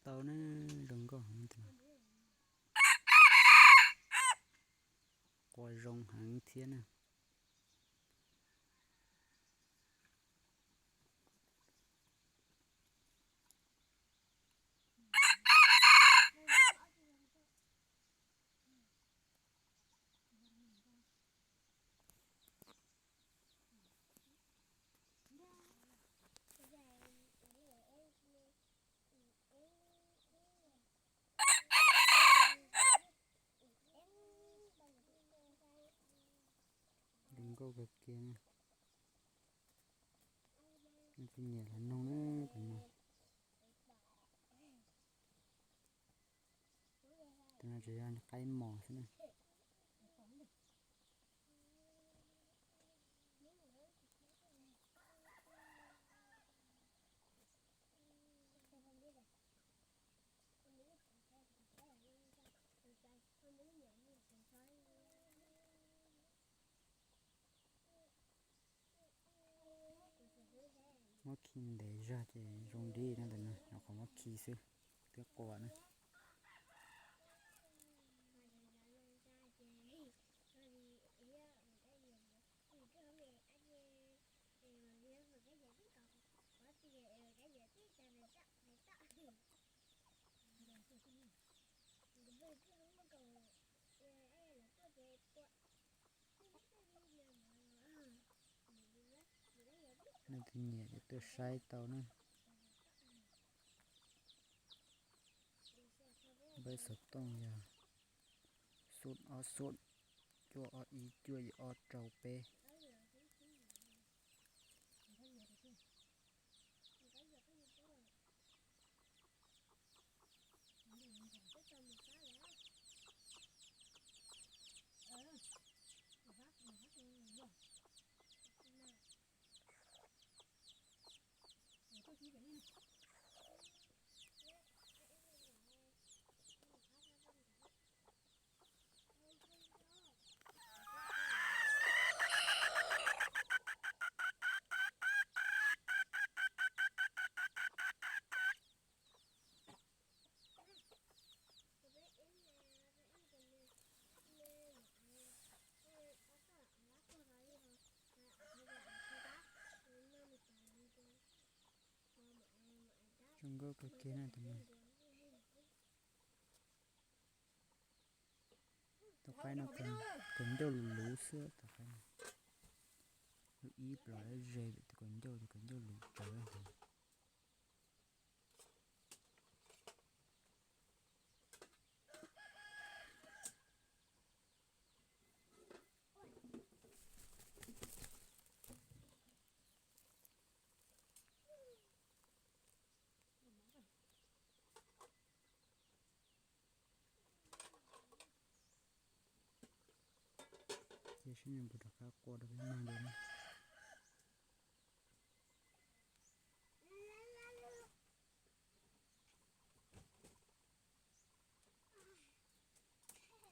ຕົວນະ ລົງກໍຫາມັນຕົວ ກວ່າລົງຫາເທື່ອນະ. ລິງໂກ້ກະເກງ ມັນຊິເໜຍລະນົງເອີຍ ຕົວນັ້ນຈະໄກ້ໝໍຊິນະ. ໝໍຄີເດຈາເຈ ລົງດີນະ ແຕ່ນະ ເອົາຂອງໝໍຄີຊື້ ເທື່ອກວ່ານະ. ໜ້າຈະເໜຍຢູ່ຕົວຊາຍເຕົານະ. ໃບສະຕົງຢາ ສູດ ອໍ ສູດ ຈົວ ອໍ ອີ ຈົວ ອໍ ເຈົ້າ ເປ. Jungle ກະເກນນະ ຕົວນີ້ ຕົວໄປນະ ເພິ່ນ ເພິ່ນໂດນຫຼູເສືອ ຕົວໄປນະ ອີບລອຍເຈ ຕົວກອນໂດ ຕົວກອນໂດຫຼູເຈີ. Io sino un po' tocca qua dove mando.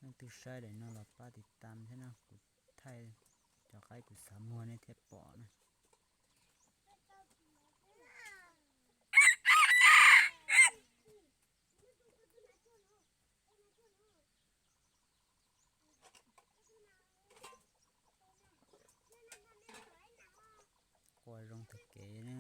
ນັ້ນຄືໃຊ້ໄດ້ເນາະ ລະປະຕິດຕາມແທ້ເນາະ ກູໄທ ເຈົ້າໄຄກູສາມົວໃນແທ້ປໍນະ. ກວາດລົງຕະເກນະ.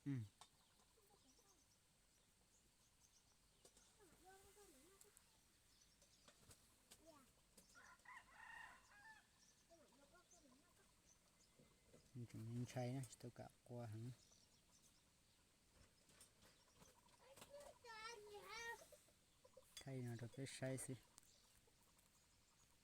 ອືມ ມັນຈຶ່ງຍັງໃຊ້ນະ ໂຕກະກວ່າຫັ້ນ ໄທນະ ໂຕໄປໃຊ້ຊິ.